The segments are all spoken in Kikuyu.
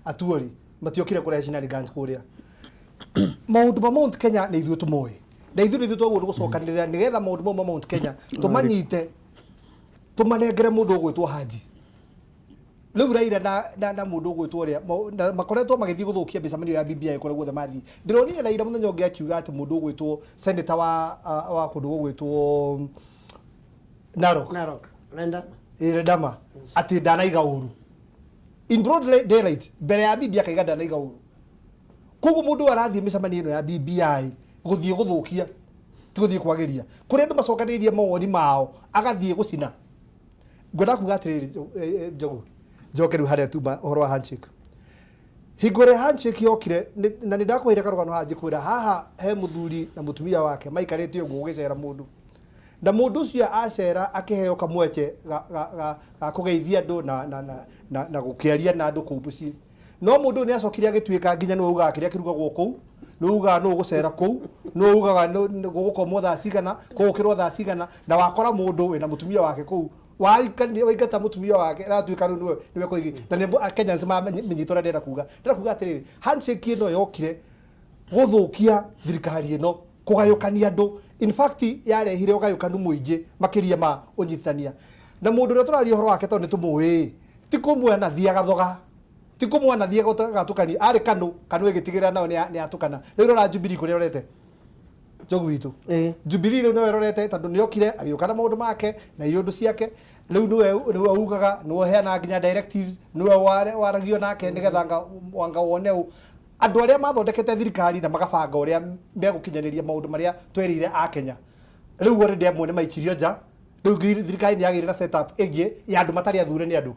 Atuori matiokire kũrehe shenanigans kũrĩa. Maũndũ ma Mount Kenya nĩ ithuĩ tũmoĩ, na ithuĩ nĩ ithuĩ twagĩrĩirwo nĩ gũcokanĩrĩra nĩgetha maũndũ mau ma Mount Kenya tũmanyite, tũmanengere mũndũ ũgwĩtwo Haji. Rĩu Raila na mũndũ ũgwĩtwo ũrĩa na makoretwo magĩthiĩ gũthũkia mĩcemanio ya BBI kũrĩa guothe mathiĩ. Ndĩronire Raila mũthenya ũngĩ akiuga atĩ mũndũ ũgwĩtwo senator wa kũndũ gũgwĩtwo Narok. Narok. Renda. Ĩ, Ledama, atĩ ndanaiga ũru in broad daylight mbere ya media, akaiga ndanaiga ũru. Koguo mũndũ ũyũ arathiĩ mĩcemanio ĩno ya BBI gũthiĩ gũthũkia, ti gũthiĩ kwagĩria. Kũrĩa andũ macokanĩrĩirie mawoni mao, agathiĩ gũcina. Ngwenda kuga atĩrĩrĩ, Njogu, njoke rĩu harĩa tuma ũhoro wa handshake. Hingo ĩrĩa handshake yokire na nĩ ndakũheire karũgano haha, njĩkwĩra haha he mũthuri na mũtumia wake maikarĩte ũguo gũgĩcera mũndũ, na mũndũ ũcio acera akĩheo kamweke ga kũgeithia andũ na gũkĩaria na andũ kũu mũciĩ. No mũndũ ũyũ nĩ acokire agĩtuĩka nginya nĩwe ugaga kĩrĩa kĩrugagwo kũu, nĩwe ugaga nũ ũgũcera kũu, nĩwe ugaga gũgũkomwo thaa cigana, gũgũkĩrwo thaa cigana. Na wakora mũndũ wĩna mũtumia wake kũu, waingata mũtumia wake, aratuĩka rĩu nĩwe kũigi. Na nĩ Kenyans mamenyĩte ũrĩa ndĩrenda kuga. Ndĩrenda kuga atĩrĩrĩ, handshake ĩno yokire gũthũkia thirikari ĩno, kũgayũkania andũ. In fact, yarehire ũgayũkanu mũingĩ makĩria ma ũnyitithania. Na mũndũ ũrĩa tũraria ũhoro wake, tondũ nĩ tũmũĩ, ti kũmwe athiaga thoga, ti kũmwe athiaga gatũkani arĩ kanu kanu ĩgĩtigĩrĩra nao nĩ atũkana. Rĩu rora Jubilee kũrĩa ĩrorete, Njogu witũ. Jubilee rĩu nĩwe ĩrorete, tondũ nĩ okire agĩũka na maũndũ make na iũndũ ciake. Rĩu nĩwe ugaga, nĩwe ũheanaga nginya directives, nĩwe waragio nake nĩgetha wanga wone ũ andũ arĩa mathondekete thirikari na magabanga ũrĩa megũkinyanĩria maũndũ marĩa twerĩire a Kenya. Rĩu already amwe nĩ maikirio nja. Rĩu thirikari nĩ yagĩire na setup ĩngĩ ya andũ matarĩ athure nĩ andũ.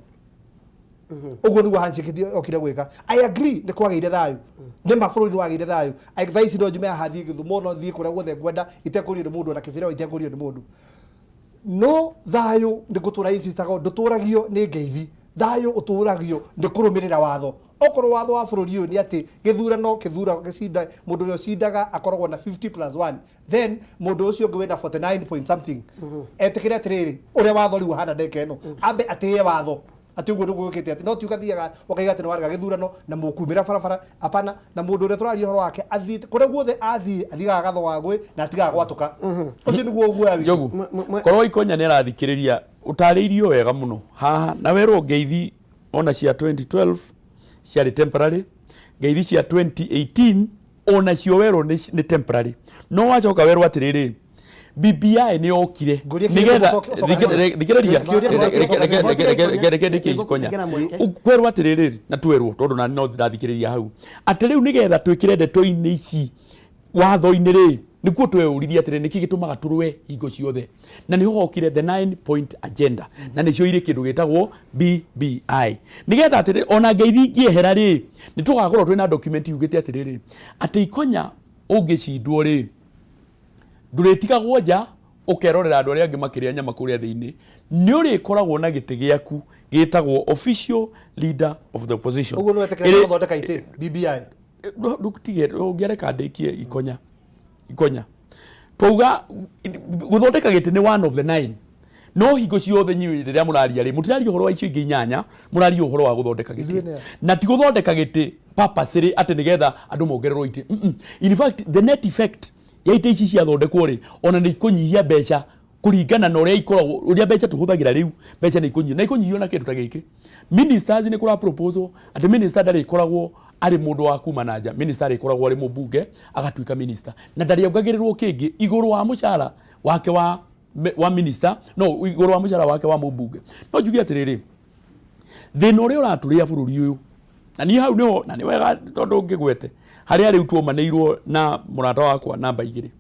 Ũguo nĩguo handshake okire gwĩka. I agree, nĩ kwagĩire thayũ, nĩ ma bũrũri nĩ wagĩire thayũ. Thaa ici no njume haha thiĩ Gĩthumo, no thiĩ kũrĩa guothe ngwenda itekũrio nĩ mũndũ, ona Kĩbĩra itekũrio nĩ mũndũ. No thayũ, nĩ ngũtũra insistaga, ndũtũragio nĩ ngeithi. Thayũ ũtũragio nĩ kũrũmĩrĩra watho. Okorwo watho wa bũrũri ũyũ nĩ atĩ gĩthurano kĩthura gĩcinda, mũndũ ũrĩa ũcindaga akoragwo na 50 plus 1, then mũndũ ũcio ũngĩ wĩna 49 point something etĩkĩre atĩrĩrĩ, ũrĩa watho rĩu ũhana ndeka ĩno, ambe atĩye watho atĩ ũguo nĩguo gwĩkĩte, atĩ no ti ũgathiaga ũkaiga atĩ nĩ warega gĩthurano na mũkumĩra barabara. Apana. Na mũndũ ũrĩa tũraria ũhoro wake athiĩte kũrĩa guothe athiĩ, athiaga agathoga ngũĩ na atigaga gwatũka. Ũcio nĩguo guoya witũ. Njogu, korwo Ikonya nĩ arathikĩrĩria, ũtarĩirio wega mũno haha na werwo ngeithi ona cia 2012 ciarĩ temporary, ngeithi cia 2018 onacio werwo nĩ temporary. No wacoka werwo atĩrĩrĩ, BBI nĩ yokire. Ngũrie kĩũria. Nĩgetha ũcoke. Thikĩrĩria. Kĩũria kĩmwe ũcoke. Reke ndĩkie, Ikonya. Kwerwo atĩrĩrĩ, na twerwo, tondũ nani no ndathikĩrĩria hau, atĩ rĩu nĩgetha twĩkĩre ndeto-inĩ ici watho-inĩ rĩ, nĩkuo tweyũririe atĩrĩ, nĩkĩ gĩtũmaga tũrũe hingo ciothe? Na nĩho hokire the nine point agenda, na nĩcio irĩ kĩndũ gĩtagwo BBI, nĩgetha atĩrĩ, ona ngeithi ingĩehera rĩ, nĩ tũgakorwo twĩna document yugĩte atĩrĩrĩ, atĩ Ikonya ũngĩcindwo rĩ, ndũrĩtigagwo nja ũkerorera andũ arĩa angĩ makĩrĩa nyama kũrĩa thĩinĩ. Nĩ ũrĩkoragwo na gĩtĩ gĩaku gĩtagwo official leader of the opposition. Ũguo nĩ wetĩkĩra gũthondeka itĩ BBI? Ndũtige, ũngĩareka ndĩkie, Ikonya. Ikonya, twauga gũthondeka gĩtĩ nĩ one of the nine, no hingo ciothe nyuĩ rĩrĩa mũraria rĩ, mũtiraria ũhoro wa icio ingĩ inyanya, mũraria ũhoro wa gũthondeka Ithuĩ gĩtĩ. nĩ Na ti gũthondeka gĩtĩ purposely atĩ nĩgetha andũ mongererwo itĩ. In fact, the net effect ya itĩ ici ciathondekwo rĩ, ona nĩ ikũnyihia mbeca kũringana na ũrĩa ikoragwo, ũrĩa mbeca tũhũthagĩra rĩu. Mbeca nĩ ikũnyihio na ikũnyihio na kĩndũ ta gĩkĩ. Ministers, nĩ kũra proposal atĩ minister ndarĩkoragwo arĩ mũndũ wa kuma na nja, minister arĩkoragwo arĩ mũmbunge agatuĩka minister, na ndarĩongagĩrĩrwo kĩngĩ igũrũ wa mũcara wake wa minister, no igũrũ wa mũcara wake wa mũmbunge. No njuge atĩrĩrĩ, thĩna ũrĩa ũratũrĩa bũrũri ũyũ, na niĩ hau nĩho, na nĩ wega tondũ ngĩgwete harĩa rĩu tuomanĩirwo na mũrata wakwa namba 2,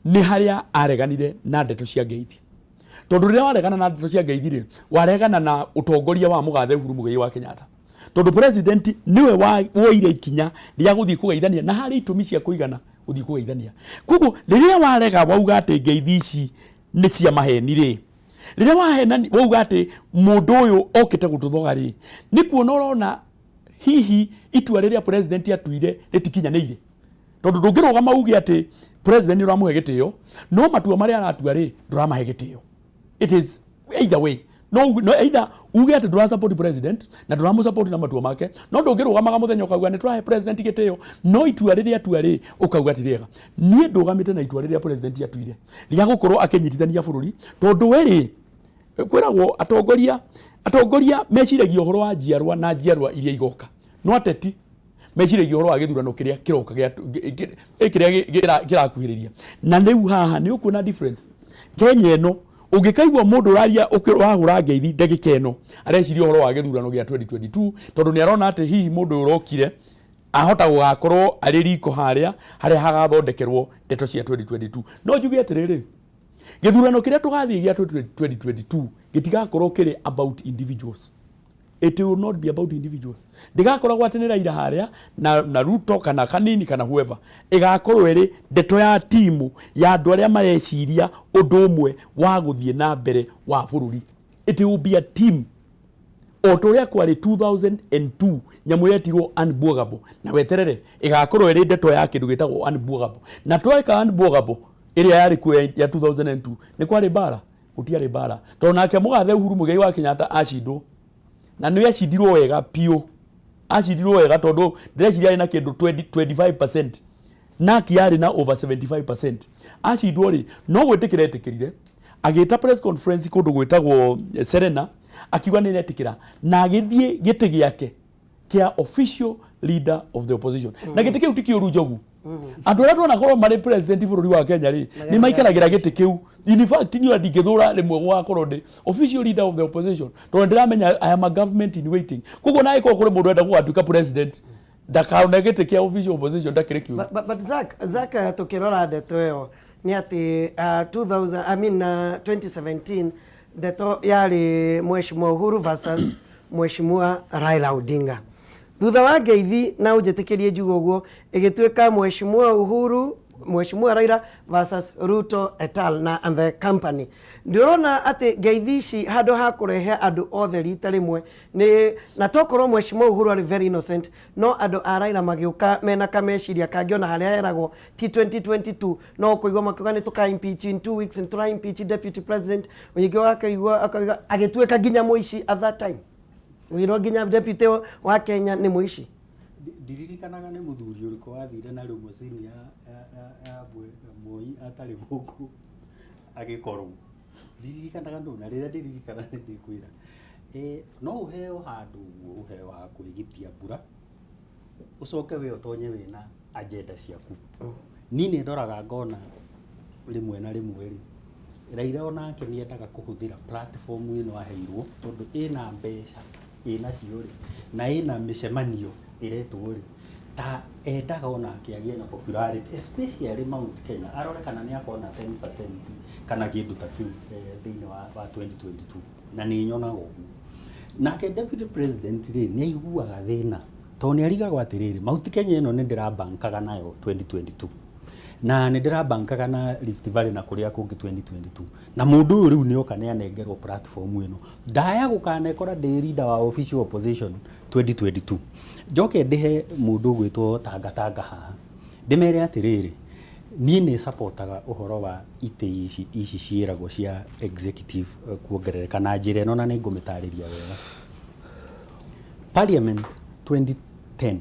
nĩ harĩa areganire na ndeto cia ngeithi. Tondũ rĩrĩa waregana na ndeto cia ngeithi rĩ, waregana na ũtongoria wa mũgathe Uhuru Muigai wa Kenyatta, tondũ president nĩwe woire ikinya rĩa gũthiĩ kũgeithania, na harĩ itũmi cia kũigana gũthiĩ kũgeithania. Koguo rĩrĩa warega wauga atĩ ngeithi ici nĩ cia maheni rĩ, rĩrĩa wahenani wauga atĩ mũndũ ũyũ okĩte gũtũthoga rĩ, nĩ kuona ũrona hihi itua rĩrĩa president atuire rĩtikinyanĩire, tondũ ndũngĩrũgama uge atĩ president nĩ ũramũhe gĩtĩo, no matua marĩa aratua rĩ, ndũramahe gĩtĩo. It is either way. No either uge atĩ ndũra support president na ndũramũ support na matua make, no ndũngĩrũgamaga mũthenya ũkauga nĩ tũrahe president gĩtĩo, no itua rĩrĩa atua rĩ, ũkauga ti rĩega. Niĩ ndũgamĩte na itua rĩrĩa president atuire rĩa gũkorwo akĩnyitithania bũrũri, tondũ we rĩ, kwĩragwo atongoria meciragia ũhoro wa njiarwa na njiarwa iria igoka, no ateti meciragia ũhoro wa gĩthurano kĩrĩa kĩroka kĩrĩa kĩrakuhĩrĩria. Na rĩu haha nĩ ũkuona difference. Kenya ĩno, ũngĩkaigua mũndũ ũraria wahũra ngeithi ndagĩka ĩno, areciria ũhoro wa gĩthurano gĩa 2022, tondũ nĩ arona atĩ hihi mũndũ ũyũ ũrokire ahota gũgakorwo arĩ riko harĩa harĩa hagathondekerwo ndeto cia 2022. No njuge atĩrĩrĩ, gĩthurano kĩrĩa tũgathiĩ gĩa 2022 gĩtigakorwo kĩrĩ about individuals. It will not be about individuals. Ndĩgakoragwo atĩ nĩ Raila harĩa na Ruto kana Kanini kana whoever. Ĩgakorwo ĩrĩ ndeto ya timu ya andũ arĩa mareciria ũndũ ũmwe wa gũthiĩ na mbere wa bũrũri. It will be a team, o ta ũrĩa kwarĩ 2002, nyamũ yetirwo unbwogable. Na weterere, ĩgakorwo ĩrĩ ndeto ya kĩndũ gĩtagwo unbwogable. Na tweka unbwogable ĩrĩa yarĩ kuo ya 2002, nĩ kwarĩ mbara? Gũtiarĩ mbara, tondũ nake mũgathe Uhuru Muigai wa Kenyatta acindwo, na nĩ acindirwo wega biũ. Acindirwo wega tondũ ndĩreciria arĩ na kĩndũ 20, 25%, naki yarĩ na over 75%. Acindwo rĩ, no gwĩtĩkĩra etĩkĩrire, agĩta press conference kũndũ gwĩtagwo Serena, akiuga nĩ retĩkĩra, na agĩthiĩ gĩtĩ gĩake kĩa official leader of the opposition. Na gĩtĩ kĩu ti kĩũru, Njogu. Andũ arĩa tuonakorwo marĩ president bũrũri wa Kenya rĩ, nĩ maikaragĩra gĩtĩ kĩu. In fact, niĩ ona ndingĩthũra rĩmwe gũgakorwo ndĩ official leader of the opposition, tondũ ndĩramenya I am a government in waiting. Koguo na angĩkorwo kũrĩ mũndũ enda gũgatuĩka president, ndakaone gĩtĩ kĩa official opposition ndakĩrĩ kĩũru. But Zach, tukirora ndeto ĩyo nĩ atĩ 2000, I mean, 2017 ndeto yarĩ Mheshimiwa Uhuru versus Mheshimiwa Raila Odinga. Thutha wa ngeithi, na ũnjĩtĩkĩrie njuge ũguo, ĩgĩtuĩka Mheshimiwa Uhuru, Mheshimiwa Raila versus Ruto et al na and the company. Ndĩrona atĩ ngeithi ici, handũ ha kũrehe andũ othe rita rĩmwe, nĩ na tokorwo Mheshimiwa Uhuru arĩ very innocent, no andũ a Raila magĩũka mena kameciria kangĩ, ona harĩa heragwo ti 2022, no kũigua makiuga nĩ tũka impeach in 2 weeks, nĩ tũra impeach deputy president. Ningĩ wakaigua akauga agĩtuĩka nginya mũici. At that time wĩrwo nginya deputy wa Kenya nĩ mũici. Ndiririkanaga nĩ mũthuri ũrĩkũ wathire na limousine ya Moi atarĩ gũkũ agĩkorwo. Ndiririkanaga nũ, na rĩrĩa ndiririkana nĩ ndĩkwĩra. No ũheo handũ ũguo, ũheo ha kwĩgitia mbura, ũcoke we ũtonye wĩna agenda ciaku. Niĩ nĩ ndoraga ngona rĩmwe na rĩmwe rĩ, Raila onake nĩ endaga kũhũthĩra platform ĩno aheirwo, tondũ ĩna mbeca ĩnacio rĩ, na ĩna mĩcemanio ĩretwo rĩ, ta endaga onake agĩe na popularity, especially Mount Kenya, arore kana nĩ akona 10% kana kĩndũ ta kĩu thĩinĩ wa 2022. Na nĩ nyonaga ũguo. Nake deputy president rĩ, nĩ aiguaga thĩna, tondũ nĩ arigagwo atĩrĩrĩ, Mount Kenya ĩno nĩ ndĩrabankaga nayo 2022, na nĩ ndĩrabankaga na Rift Valley na kũrĩa kũngĩ 2022, na mũndũ ũyũ rĩu nĩoka nĩ anengerwo platform ĩno, ndaya gũkanekora ndĩ leader wa official opposition 2022, njoke ndĩhe mũndũ ũgwĩtwo Tangatanga haha, ndĩmere atĩrĩrĩ, niĩ nĩ supportaga ũhoro wa itĩ ici ciĩragwo cia executive kuongerereka na njĩra ĩno, na nĩ ngũmĩtarĩria wega. Parliament 2010,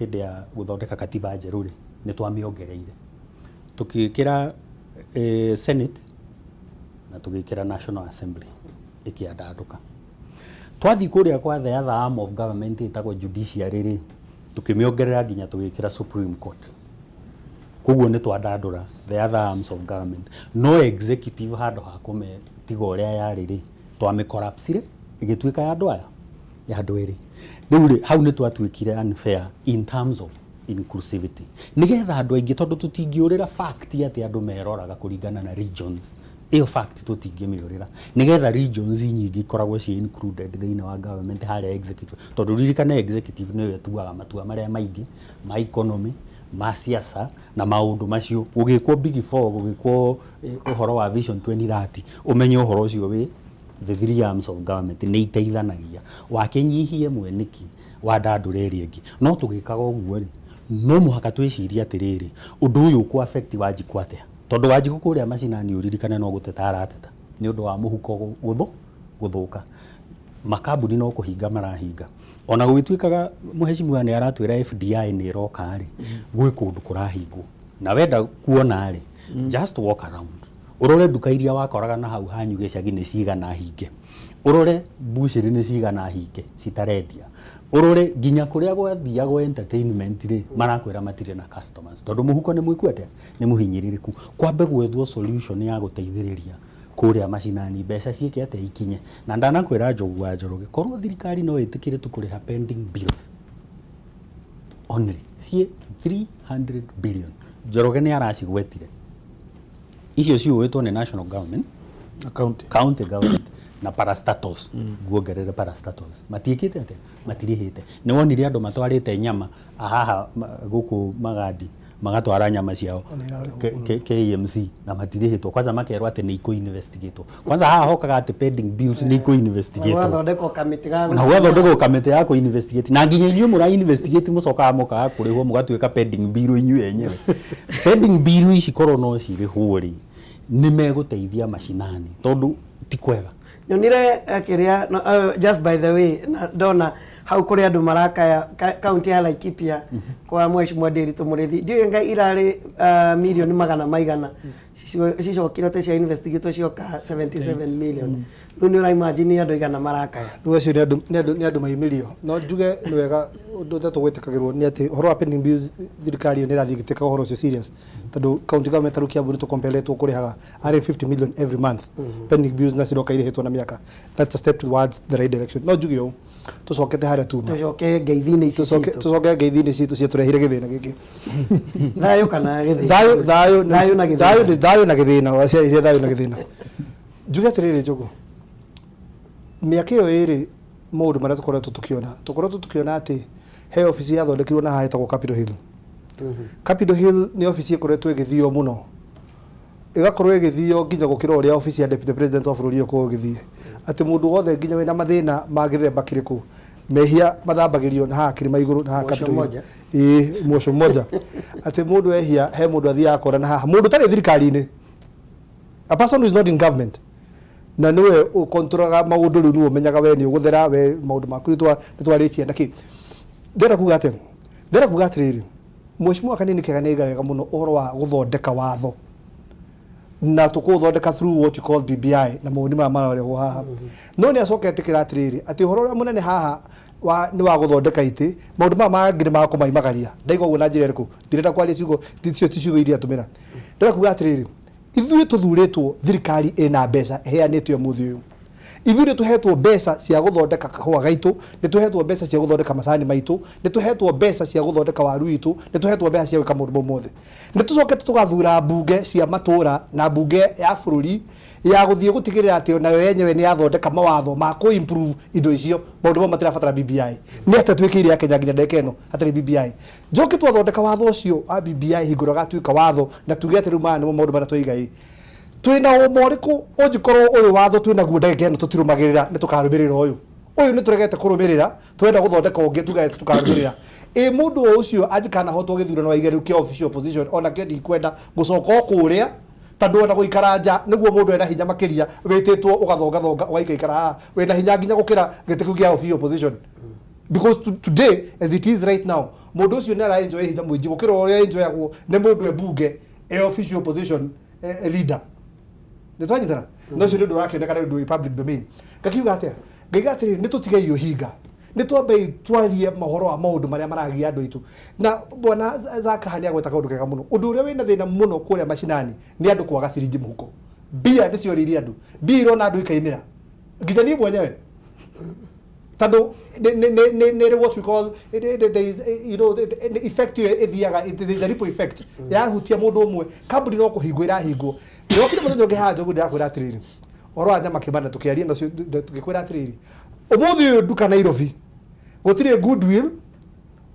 hĩndĩ ya gũthondeka katiba njerũ rĩ, nĩ twamĩongereire, tũgĩkĩra Senate na tũgĩkĩra National Assembly ĩkĩandandũka. Twathiĩ kũrĩa kwa the other arm of government ĩtagwo judiciary rĩ, tũkĩmĩongerera nginya tũgĩkĩra Supreme Court. Koguo nĩ twandandũra the other arms of government, no executive, handũ ha kũmĩtiga ũrĩa yarĩ rĩ, twamĩ ĩgĩtuĩka ya andũ aya, ya andũ erĩ. Rĩu rĩ, hau nĩ twatuĩkire unfair in terms of inclusivity, nĩgetha andũ aingĩ, tondũ tũtingĩũrĩra fact atĩ andũ meroraga kũringana na regions. Ĩyo fact tũtingĩmĩũrĩra, nĩgetha regions nyingĩ ikoragwo ciĩ included thĩinĩ wa government harĩa executive, tondũ ririkane executive nĩyo ĩtuaga matua marĩa maingĩ ma economy, ma siasa na maũndũ macio. Gũgĩkwo Big Four, gũgĩkwo ũhoro wa Vision 2030, ũmenye ũhoro ũcio wĩ the three arms of government nĩ iteithanagia. Wakĩnyihia ĩmwe nĩkĩ wandandũra ĩrĩa ĩngĩ? No tũgĩkaga ũguo rĩ, no mũhaka twĩcirie atĩrĩrĩ, ũndũ ũyũ ũkũ affect Wanjikũ atĩa? Tondũ Wanjikũ kũrĩa macinani, ũririkane, no gũteta arateta nĩ ũndũ wa mũhuko gũthũ Gũthũka, makambuni no kũhinga marahinga. Ona gũgĩtuĩkaga mũhecimiwa nĩ aratwĩra FDI nĩ ĩroka rĩ, gwĩ kũndũ kũrahingwo. Na wenda kuona rĩ, just walk around. Ũrore nduka iria wakoraga na hau hanyu gĩcagi nĩ cigana hinge. Ũrore mbucĩrĩ nĩ cigana hinge citarendia. Ũrore nginya kũrĩa gwathiagwo entertainment rĩ, marakwĩra matirĩ na customers. Tondũ mũhuko nĩ mwĩku atĩa? Nĩ mũhinyĩrĩrĩku. Kwambe gwethwo solution ya gũteithĩrĩria kũrĩa macinani mbeca ciĩke atĩa ikinye. Na ndanakwĩra Njogu wa Njoroge, korwo thirikari no ĩtĩkĩre tu kũrĩha pending bills only ciĩ 300 billion. Njoroge nĩ aracigwetire. Icio ciũĩtwo nĩ national government, county, county government na parastatals. Nguongerere parastatals. Matiĩkĩte atĩa? Matirĩhĩte. Nĩ wonire andũ matwarĩte nyama haha gũkũ Magadi, magatwara nyama ciao KMC na matirĩhĩtwo. Kwanza makerwo atĩ nĩ ikũ investigatwo. Kwanza haha hokaga atĩ pending bills nĩ ikũ investigatwo. Gwathondekwo kamĩtĩ ga na gwathondekwo kamĩtĩ ya kũ investigate, na nginya inyuĩ mũra investigate mũcokaga mũkaga kũrĩhwo, mũgatuĩka pending bill inyuĩ enyewe. Pending bill ici korwo no cirĩhwo rĩ, nĩ megũteithia macinani tondũ ti kwega. Nyonire kĩrĩa no, just by the way, na ndona hau kũrĩ andũ marakaya kaunti ya Laikipia kwa mheshimiwa Ndiritu Mũrĩithi, ndiũĩ nga irarĩ mirioni magana maigana cicokire te cia investigatwo cioka 77 million. Rĩu nĩ ũraimagine andũ igana marakaya. Rĩu acio nĩ andũ maimĩrio. No njuge nĩ wega, ũndũ ũtatũ gwĩtĩkagĩrwo nĩ atĩ ũhoro wa pending bills, thirikari ĩyo nĩ ĩrathiĩ ĩgĩtĩkaga ũhoro ũcio serious, tondũ county government tarĩu Kiambu nĩ tũkompeletwo kũrĩhaga arĩ 50 million every month pending bills, na ciroka irĩhĩtwo na mĩaka. That's a step towards the right direction. No njuge ũũ, tũcokete harĩa tuma. Tũcoke ngeithi-inĩ ici tũcoke citũ. Tũcoke ngeithi-inĩ citũ ciatũrehire gĩthĩna gĩkĩ. Thayũ kana gĩthĩna? Thayũ, thayũ. Thayũ na gĩthĩna. Thayũ thayũ na gĩthĩna, ciarehire thayũ na gĩthĩna. Njuge atĩrĩrĩ, Njogu, mĩaka ĩyo ĩrĩ, maũndũ marĩa tũkoretwo tũkĩona atĩ he obici yathondekirwo na haha ĩtagwo Capitol Hill. Capitol Hill nĩ obici ĩkoretwo ĩgĩthio mũno, ĩgakorwo ĩgĩthio nginya gũkĩra ũrĩa obici ya deputy president wa bũrũri ũkorwo ĩgĩthiĩ, atĩ mũndũ wothe nginya wĩna mathĩna ma gĩthemba kĩrĩkũ, mehia mathambagĩrio na haha kĩrĩma igũrũ na haha Mũico Capitol Hill. Moja. Ĩĩ, mũico mmoja, atĩ mũndũ ehia he mũndũ athiaga akora na haha, mũndũ ũtarĩ thirikari-inĩ, a person who is not in government, na niwe ũkontroraga maũndũ. Rĩu niwe ũmenyaga we nĩ ũgũthera, we maũndũ maku nĩ twarĩkia na kĩ. Ndĩrenda kuga atĩa? Ndĩrenda kuga atĩrĩrĩ, mheshimiwa Kanini Kega nĩ aiga wega mũno ũhoro wa gũthondeka watho, na tũkũũthondeka through what you call BBI na mawoni maya mararehwo haha. No nĩ acoka etĩkĩra atĩrĩrĩ, atĩ ũhoro ũrĩa mũnene haha wa nĩ wa gũthondeka itĩ, maũndũ maya mangĩ nĩ makũmaimagaria. Ndaigua ũguo na njĩra ĩrĩkũ? Ndirenda kwaria ciugo icio, ti ciugo iria atũmĩra. Ndĩrenda kuga atĩrĩrĩ, ithuĩ tũthurĩtwo thirikari ĩna mbeca ĩheanĩte ũmũthĩ ũyũ. Ithuĩ nĩ tũhetwo mbeca cia gũthondeka kahũa gaitũ, nĩ tũhetwo mbeca cia gũthondeka macani maitũ, nĩ tũhetwo mbeca cia gũthondeka waru witũ, nĩ tũhetwo mbeca cia gwĩka maũndũ mau mothe. Nĩ tũcokete tũgathura mbunge cia matũra na mbunge ya bũrũri ya gũthiĩ gũtigĩrĩra atĩ onayo yenyewe nĩ yathondeka mawatho ma kũ improve indo icio. Maũndũ mau matirabatara BBI. Nĩ atĩa twĩkĩire Akenya nginya ndagĩka ĩno hatarĩ BBI? Njoke twathondeka watho ũcio wa BBI, hingo ĩrĩa ũgatuĩka watho, na tuge atĩ rĩu maya nĩmo maũndũ marĩa twaiga ĩ, twĩna ũma ũrĩkũ ũngĩkorwo ũyũ watho twĩnaguo ndagĩka ĩno tũtirũmagĩrĩra? Nĩ tũkarũmĩrĩra ũyũ? Ũyũ nĩ tũregete kũrũmĩrĩra, twenda gũthondeka ũngĩ, tuge atĩ tũkarũmĩrĩra ĩ. Mũndũ o ũcio angĩkanahotwo gĩthurano, aige rĩu kĩa official opposition, ona kĩo ndikwenda gũcoka o kũrĩa, tondũ ona gũikara nja nĩguo mũndũ ena hinya makĩria. Wĩtĩtwo ũgathongathonga, ũgaikaikara haha, wĩna hinya nginya gũkĩra gĩtĩ kĩu kĩa official opposition, because today, as it is right now, mũndũ ũcio nĩ araenjoy hinya mũingĩ gũkĩra ũrĩa enjoyagwo nĩ mũndũ e bunge e official opposition leader. Nĩ twanyitana? No ũcio nĩ ũndũ ũrakĩoneka nĩ ũndũ wĩ public domain. Ngakiuga atĩa? Ngaiga atĩrĩrĩ, nĩ tũtigei ũhinga, nĩ twambei twarie mohoro wa maũndũ marĩa maragia andũ aitũ. Na bwana Zakaha nĩ agweta kaũndũ kega mũno. Ũndũ ũrĩa wĩna thĩna mũno kũrĩa macinani nĩ andũ kwaga ciringi mũhuko. Mbia nĩ ciorĩire andũ, mbia irona andũ ikaimĩra, nginya niĩ mwenyewe, tondũ nĩ what we call there is the effect ĩyo ĩthiaga, there is a ripple effect. Yahutia mũndũ ũmwe, kambuni no kũhingwo ĩrahingwo. Ndĩrokire mũthenya ũngĩ haha, Njogu, ndĩrakwĩra atĩrĩrĩ, ũhoro wa nyama kĩbanda tũkĩaria na ũcio, tũgĩkwĩra atĩrĩrĩ, ũmũthĩ ũyũ nduka Nairobi gũtirĩ goodwill.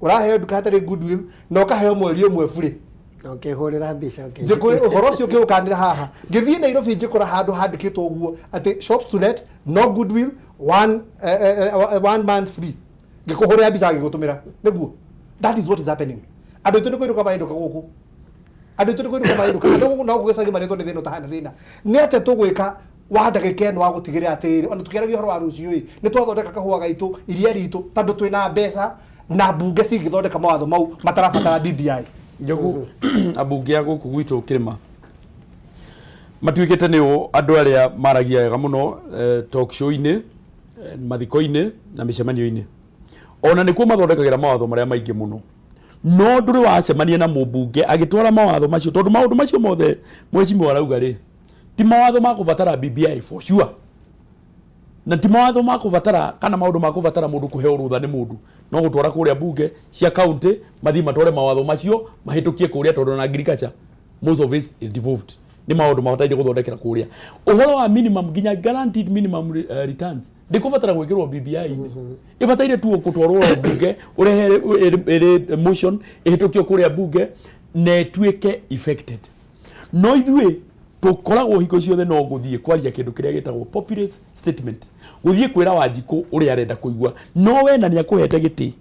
Ũraheo nduka hatarĩ goodwill na ũkaheo mweri ũmwe burĩ. Na ũkĩhũrĩra mbica. Njĩkũĩ ũhoro ũcio ũkĩũkanĩra haha, ngĩthiĩ Nairobi, ngĩkora handũ handĩkĩtwo ũguo atĩ shops to let, no goodwill, one month free. Ngĩkũhũrĩra mbica, ngĩgũtũmĩra. Nĩguo, that is what is happening. Andũ aitũ nĩ kũinũka marĩnũka gũkũ, andũ aitũ nĩ kũinũka marĩnũka, andũ gũkũ no gũgĩcagi marĩtwo nĩ thĩna ũtahana. Thĩna nĩ atĩa tũgwĩka? Wa ndagĩka ĩno wa gũtigĩrĩra atĩrĩrĩ, ona tũkĩaragia ũhoro wa rũciũ ĩ, nĩ twathondeka kahũa gaitũ, iria ritũ, tondũ twĩna mbeca na mbunge cingĩthondeka mawatho mau matarabatara BBI. Njogu, ambunge a gũkũ gwitũ kĩrĩma matuĩkĩte nĩo andũ arĩa maragia wega mũno talk show-inĩ, mathiko-inĩ na mĩcemanio-inĩ. Ona nĩkuo mathondekagĩra mawatho marĩa maingĩ mũno. No ndũrĩ wacemania na mũmbunge agĩtwara mawatho macio, tondũ maũndũ macio mothe mheshimiwa arauga rĩ, ti mawatho ma kũbatara BBI for sure, na ti mawatho ma kũbatara kana maũndũ ma kũbatara mũndũ kũheo rũtha nĩ mũndũ, no gũtwara kũrĩa mbunge cia county mathiĩ matware mawatho macio mahĩtũkie kũrĩa, tondũ na agriculture most of it is devolved. Nĩ maũndũ mabataire gũthondekera kũrĩa. Ũhoro wa minimum nginya guaranteed minimum returns ndĩkũbatara gwĩkĩrwo BBI-inĩ, ĩbataire tu gũtwarwo mbunge, ũrehe ĩrĩ motion ĩhĩtũkio kũrĩa mbunge na ĩtuĩke effected. No ithuĩ tũkoragwo hingo ciothe no gũthiĩ kwaria kĩndũ kĩrĩa gĩtagwo populist statement, gũthiĩ kwĩra Wanjikũ ũrĩa arenda kũigua. No we na nĩ akũhete gĩtĩ,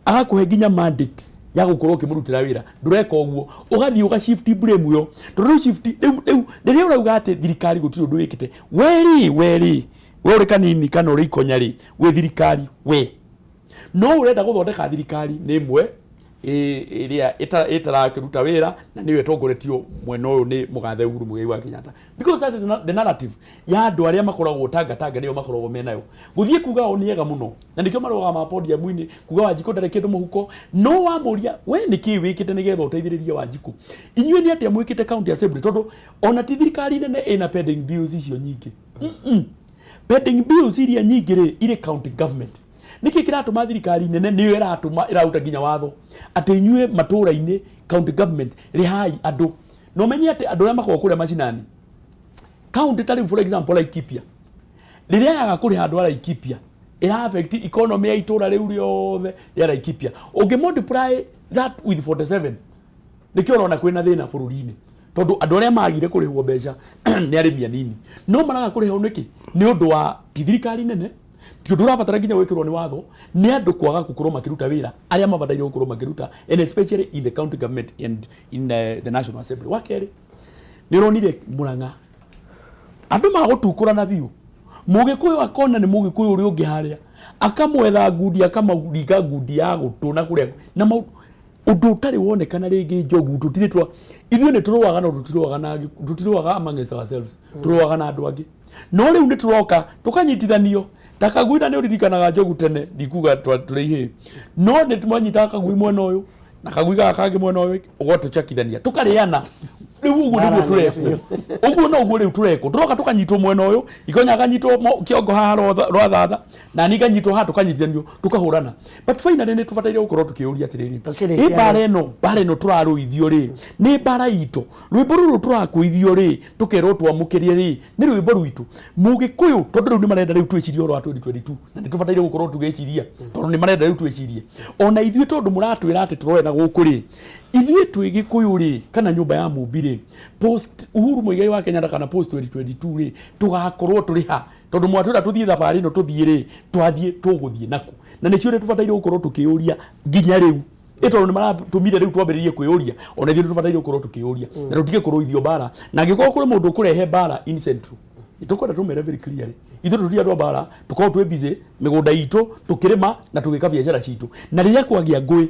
agakũhe nginya mandate ya gũkorwo ũkĩmũrutĩra wĩra, ndũreka ũguo, ũgathiĩ ũga shift blame ĩyo, tondũ rĩu shift rĩu rĩrĩa ũrauga atĩ thirikari gũtirĩ ũndũ wĩkĩte, we rĩ, we rĩ, we ũrĩ kanini kana ũrĩ ikonya rĩ, wĩ thirikari we no ũrenda gũthondeka thirikari nĩ ĩmwe ĩrĩa ĩtarakĩruta wĩra na nĩyo ĩtongoretio mwena ũyũ nĩ mũgathe Uhuru Muigai wa Kenyatta, because that is not the narrative ya andũ arĩa makoragwo Tanga Tanga, nĩo makoragwo menayo gũthiĩ kuga o nĩ ega mũno, na nĩkĩo marũgamaga podium-inĩ kuga Wanjikũ ndarĩ kĩndũ mũhuko. No wamũria we nĩkĩ wĩkĩte nĩgetha ũteithĩrĩrie Wanjikũ, inyuĩ nĩ atĩa mwĩkĩte county assembly, tondũ ona ti thirikari nene ĩna pending bills icio nyingĩ. Pending bills iria nyingĩ rĩ, irĩ county government. Nĩkĩ kĩratũma thirikari nene nĩyo ĩratũma ĩraruta nginya watho atĩ inyuĩ matũũra-inĩ county government rĩhai andũ, na ũmenye atĩ andũ arĩa makoragwo kũrĩa macinani county, ta rĩu for example Laikipia, rĩrĩa yaga kũrĩha andũ a Laikipia, ĩra affect economy ya itũũra rĩu rĩothe rĩa Laikipia. Ũngĩ multiply that with 47, nĩkĩo ũrona kwĩna thĩna bũrũri-inĩ, tondũ andũ arĩa magire kũrĩhwo mbeca nĩ arĩmi anini, no maraga kũrĩhwo nĩkĩ? Nĩ ũndũ wa ti thirikari nene, ti ũndũ ũrabatara nginya gwĩkĩrwo nĩ watho, nĩ andũ kwaga gũkorwo makĩruta wĩra arĩa mabataire gũkorwo makĩruta, and especially in the county government and in the National Assembly. Wa kerĩ, nĩ ũronire Murang'a andũ magũtukũrana biũ, Mũgĩkũyũ akona nĩ Mũgĩkũyũ ũrĩa ũngĩ harĩa, akamwetha ngundi, akamũringa ngundi ya gũtũ na kũrĩa na mau ũndũ ũtarĩ wonekana rĩngĩ. Njogu, tũtirĩ twa ithuĩ nĩ tũrũaga, no tũtirũaga na tũtirũaga amongst ourselves, tũrũaga na andũ angĩ. No rĩu nĩ tũroka tũkanyitithanio ta kagui, na nĩ ũririkanaga, Njogu, tene ndikuga tũrĩ ihĩĩ, no nĩ twanyitaga kagui mwena ũyũ na kagui gaka kangĩ mwena ũyũ, ũgatũcakithania tũkarĩana. Rĩu ũguo nĩguo tũrekwo, ũguo no ũguo rĩu tũrekwo, tũroka tũkanyitwo mwena ũyũ, Ikonya akanyitwo kĩongo haha rwa thatha, na niĩ nganyitwo haha, tũkanyitithanio tũkahũrana. But finally nĩ tũbataire gũkorwo tũkĩũria atĩrĩrĩ, Tũkĩrĩkia. Ĩ mbara ĩno tũrarũithio rĩ, nĩ mbara itũ? Rwĩmbo rũrũ tũrakũithio rĩ, tũkerwo twamũkĩrie rĩ, nĩ rwĩmbo rwitũ Mũgĩkũyũ? Tondũ rĩu nĩ marenda rĩu twĩcirie ũhoro wa 2022, na nĩ tũbataire gũkorwo tũgĩciria, tondũ nĩ marenda rĩu twĩcirie ona ithuĩ, tondũ mũratwĩra atĩ tũrore na gũkũ rĩ, ithuĩ twĩ Gĩkũyũ rĩ, kana nyũmba ya Mũmbi rĩ, post Uhuru Muigai wa Kenyatta kana post 2022 rĩ, tũgakorwo tũrĩ ha? Tondũ mwatwĩra tũthiĩ thabarĩ ĩno, tũthiĩ rĩ, twathiĩ tũgũthiĩ naku? Na nĩcio rĩ tũbataire gũkorwo tũkĩũria nginya rĩu ĩ, tondũ nĩ maratũmire rĩu twambĩrĩrie kwĩyũria. Ona ithuĩ nĩ tũbataire gũkorwo tũkĩyũria na tũtige kũrũithio mbara, na angĩkorwo kũrĩ mũndũ ũkũrehe mbara in central, tũkwenda tũmere very clearly, ithuĩ tũtirĩ andũ a mbara. Tũkorwo twĩ busy mĩgũnda itũ tũkĩrĩma na tũgĩka biacara citũ, na rĩrĩa kwagĩa ngũĩ,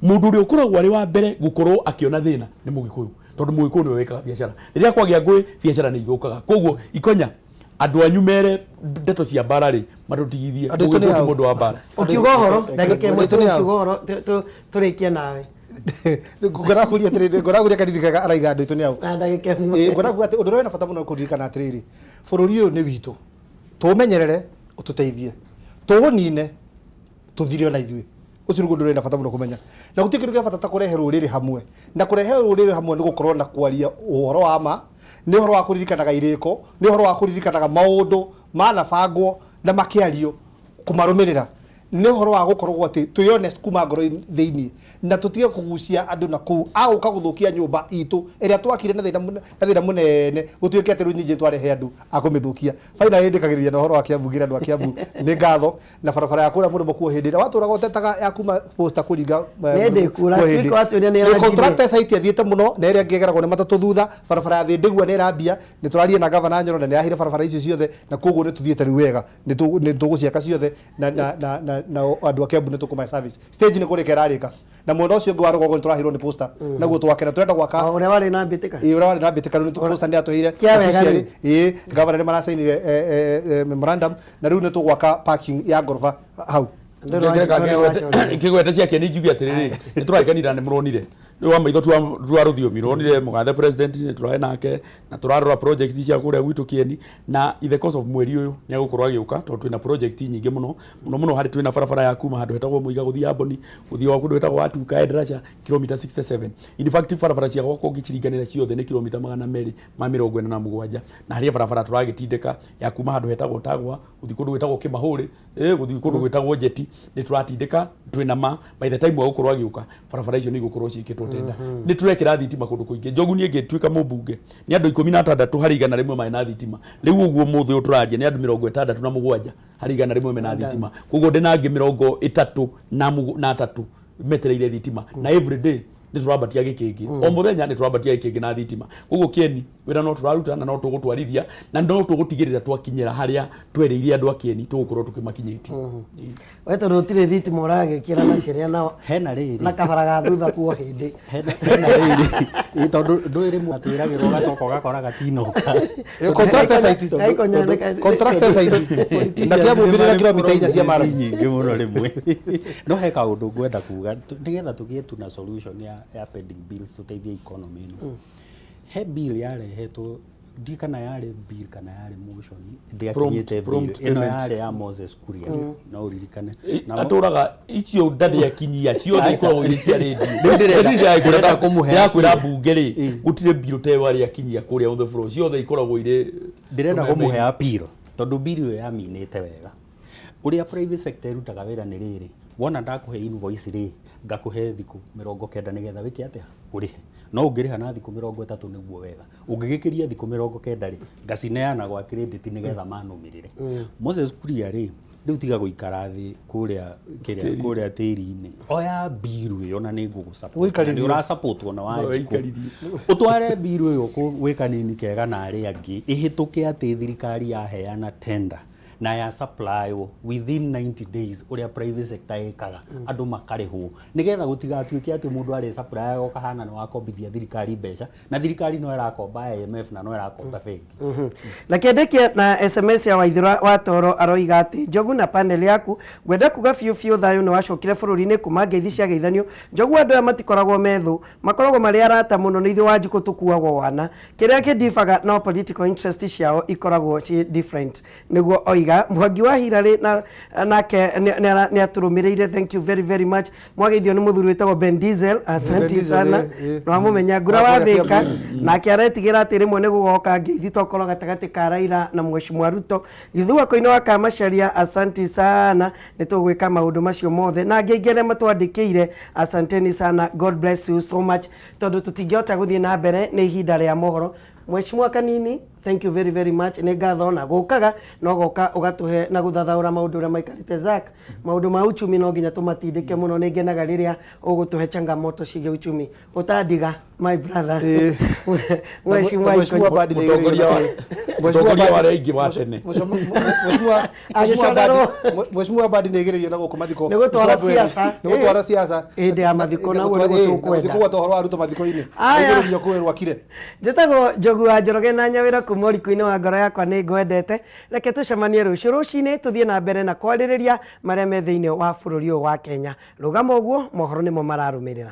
mũndũ ũrĩa ũkoragwo arĩ wa mbere gũkorwo akĩona thĩna nĩ Mũgĩkũyũ, tondũ Mũgĩkũyũ nĩwe wĩkaga biacara. Rĩrĩa kwagĩa ngũĩ, biacara nĩ ithũkaga. Koguo Ikonya, andũ anyu mere ndeto cia mbara rĩ, matũtigithie. Andũ aitũ nĩ Mũgĩkũyũ ti ao. mũndũ wa mbara. Ũkiuga ũhoro ndagĩka ĩmwe Andũ tu. aitũ nĩ ao. Ũkiuga ũhoro tũrĩkie nawe. Ngũrakuria atĩrĩrĩ, ngũrakuria kanini kega araiga andũ aitũ nĩ ao. Na ndagĩka ĩmwe. Ĩ, ngũrakuga atĩ ũndũ ũrĩa wĩna bata mũno kũririkana atĩrĩrĩ, bũrũri ũyũ nĩ witũ, tũũmenyerere ũtũteithie, tũũnine tũthire ona ithuĩ. Ũcio nĩguo ũndũ ũrĩa wĩna bata mũno kũmenya, na gũtirĩ kĩndũ kĩa bata ta kũrehe rũrĩrĩ hamwe, na kũrehe rũrĩrĩ hamwe nĩ gũkorwo na kwaria ũhoro wa ma, nĩ ũhoro wa kũririkanaga irĩko, nĩ ũhoro wa kũririkanaga maũndũ manabangwo na makĩario, kũmarũmĩrĩra. Nĩ ũhoro wa gũkorwo atĩ twĩ honest kuma ngoro thĩinĩ na tũtige kũgucia andũ na kũu agũka gũthũkia nyũmba itũ ĩrĩa twakire na thĩna na thĩna mũnene, gũtuĩke atĩ rĩu nyingĩ twarehe andũ a kũmĩthũkia. Finally, ndĩkagĩrĩria na ũhoro wa Kiambu, ngĩra andũ a Kiambu nĩ ngatho na barabara ya kũrĩa mũrĩmo kuo hĩndĩ ĩrĩa watũraga ũtetaga ya kuma Posta kũringa Nĩ ndĩkura, kuo hĩndĩ. Speaker watwĩrire nĩ ĩranjirie. Contractor site athiĩte mũno na ĩrĩa ĩngĩ ĩgeragwo nĩ matatũ thutha. Barabara ya Thĩndĩgua nĩ ĩrambia, nĩ tũraria na gavana Nyoro na nĩ arahire barabara icio ciothe, na koguo nĩ tũthiĩte rĩu wega, nĩ tũgũciaka ciothe na andũ a Kiambu nĩ tũkũmahe service. Stage nĩ kũrĩka ĩrarĩka, na mwena ũcio ũngĩ wa rũgongo nĩ tũraheirwo nĩ Posta naguo twake na tũrenda gwaka. O ũrĩa warĩ na mbĩtĩka. Ĩĩ, ũrĩa warĩ na mbĩtĩka, rĩu nĩ Posta nĩ yatũheire Kĩa wega officially. rĩu. Ĩĩ, gavana nĩ maracainire memorandum na rĩu nĩ tũgwaka parking ya ngoroba hau. Ndũrĩ wa- Ngĩgweta ciake nĩ njuge atĩrĩrĩ, nĩ tũragĩkanira, nĩ mũronire rĩu wa maitho twa rũthiomi ronire mũgathe president, nĩ tũrarĩ nake na tũrarora project cia kũrĩa gwitũ Kĩeni, na in the course of mweri ũyũ nĩ agũkorwo agĩũka tondũ twĩna project nyingĩ mũno mũno mũno. Harĩ twĩna barabara ya kuma handũ hetagwo Mũiga gũthiĩ Amboni, gũthiĩ wa kũndũ hetagwo Atuka Endracha, kilomita 67. In fact, barabara cia gwakwa ũngĩciringanĩra ciothe nĩ kilomita 247, na harĩ barabara tũragĩtindĩka ya kuma handũ hetagwo Tagwa gũthiĩ kũndũ gwĩtagwo Kĩmahũrĩ, gũthiĩ kũndũ gwĩtagwo Njeti. Nĩ tũratindĩka, twĩna ma by the time agũkorwo agĩũka barabara icio nĩ igũkorwo ciĩkĩtwo tenda. Nĩ tũrekĩra thitima kũndũ kũingĩ. Njogu, niĩ ngĩtuĩka mũmbunge nĩ andũ 16 harĩ 100 marĩ na thitima. Rĩu ũguo mũthĩ ũyũ tũraria nĩ andũ 67 harĩ 100 mena thitima, koguo ndĩna angĩ 33 metereire thitima, na every day nĩ tũrambatia gĩkĩngĩ, o mũthenya nĩ tũrambatia gĩkĩngĩ na thitima. Koguo Kĩeni wĩra no tũraruta na no tũgũtwarithia na no tũgũtigĩrĩra twakinyĩra harĩa twereire andũ a Kĩeni tũgũkorwo tũkĩmakinyĩtie. We tondũ gũtirĩ thitima ũragĩkĩra na kĩrĩa na Hena rĩrĩ. Na kabara ga thutha kuo hĩndĩ. Hena rĩrĩ. Ĩ, tondũ ndũĩ rĩmwe atwĩragĩrwo ũgacoka ũgakora gatinoka. Contractor site. Contractor site na Kiambu mbirira kilomita 4 cia maramu. Nyingĩ mũno rĩmwe. No he kaũndũ ngwenda kuga nĩgetha tũgĩe tu na solution ya pending bills, tũteithie economy ĩno. He bill yarehetwo, ndi kana yarĩ bill kana yarĩ motion, ndĩakinyĩte bill Prompt ĩno payment. Yarĩ ya Moses Kuria, no ũririkane. Atũraga icio ndarĩakinyia ciothe ikoragwo irĩ cia Rĩu ndĩrenda kũmũhe Ndĩrakwĩra mbunge rĩ, gũtirĩ bill ta ĩyo arĩakinyia kũrĩa on the floor, ciothe ikoragwo irĩ Ndĩrenda kũmũhe appeal tondũ bill ĩyo yaminĩte wega. Ũrĩa private sector ĩrutaga wĩra nĩ rĩrĩ: wona ndakũhe invoice rĩ, ngakũhe thikũ 90 nĩgetha wĩke atĩa, ũrĩhe. No ũngĩrĩha na thikũ 30 nĩguo wega, ũngĩgĩkĩria thikũ 90 rĩ, ngacineana gwa credit nĩgetha manũmĩrĩre. Moses Kuria rĩ, rĩu tiga gũikara thĩ kũrĩa kĩrĩa kũrĩa tĩri-inĩ, oya bill ĩyo na nĩ ngũgũ Ũikarithio. Nĩ ũrasupportwo na No, Wanjikũ. ũikarithio. Ũtware bill ĩyo gwĩ kanini kega na arĩa angĩ ĩhĩtũke atĩ thirikari yaheana tender na ya supply within 90 days, ũrĩa private sector ĩkaga, andũ makarĩhwo, nĩgetha gũtigatuĩke atĩ mũndũ arĩ supply ũkahana nĩ wakombithia thirikari mbeca na thirikari no ĩrakomba IMF na no ĩrakomba bengi. Na kĩandĩkie na SMS ya Waithira wa Toro, aroiga atĩ Njogu na panel yaku, ngwenda kuga biũ biũ thayũ nĩ wacokire bũrũri-inĩ kuma ngeithi ciageithanio. Njogu, andũ aya matikoragwo methũ, makoragwo marĩ arata mũno, nĩ ithuĩ Wanjikũ tũkuagwo wana. Kĩrĩa kĩndibaga no political interest ciao ikoragwo ciĩ different, nĩguo oiga. Mwangi wa Hillary na nake nĩ atũrũmĩrĩire, thank you very very much. Mwageithio nĩ mũthuri wĩtagwo Ben Diesel, asante Ben Diesel, sana. Nĩwamũmenya ngura wa Wa kũrĩa Thĩka. Kiambu. Nake aretigĩra atĩ rĩmwe nĩ gũgoka ngeithi tokorwo gatagatĩ ka Raila na Mheshimiwa Ruto. Gĩthua-inĩ wa Kamacharia, asanti sana, nĩ tũgwĩka maũndũ macio mothe na angĩ aingĩ arĩa matwandĩkĩire, asanteni sana, God bless you so much. Tondũ tũtingĩhota gũthiĩ na mbere nĩ ihinda rĩa mohoro, Mheshimiwa Kanini, thank you very very much, nĩ ngatho na gũkaga no goka ũgatũhe na gũthathaũra maũndũ ũrĩa maikarĩte. Zack, maũndũ ma uchumi no nginya tũmatindĩke mũno, nĩ ngenaga rĩrĩa ũgũtũhe changamoto ciĩgiĩ uchumi ũtandiga, my brother. Mheshimiwa Mheshimiwa Ikonya. Badi nĩ Mũtongoria wa arĩa aingĩ wa tene. Agĩconerwo. Mheshimiwa Badi nĩ ĩgĩrĩrio na gũkũ mathiko. Nĩ gũtwara siasa. Nĩ gũtwara siasa. Hĩndĩ ya mathiko naguo nĩguo tũkwenda. Nĩ kũgweta ũhoro wa Ruto mathiko-inĩ. Aya. Aigĩrĩrio kũĩ Rwakire. Njĩtagwo Njogu wa Njoroge na Nyawĩra kuma ũriku-inĩ wa ngoro yakwa nĩ ngwendete. Reke tũcemanie rũciũ rũcinĩ tũthiĩ na mbere na kwarĩrĩria marĩa me thĩinĩ wa bũrũri ũyũ wa Kenya. Rũgama ũguo, mohoro nĩmo mararũmĩrĩra.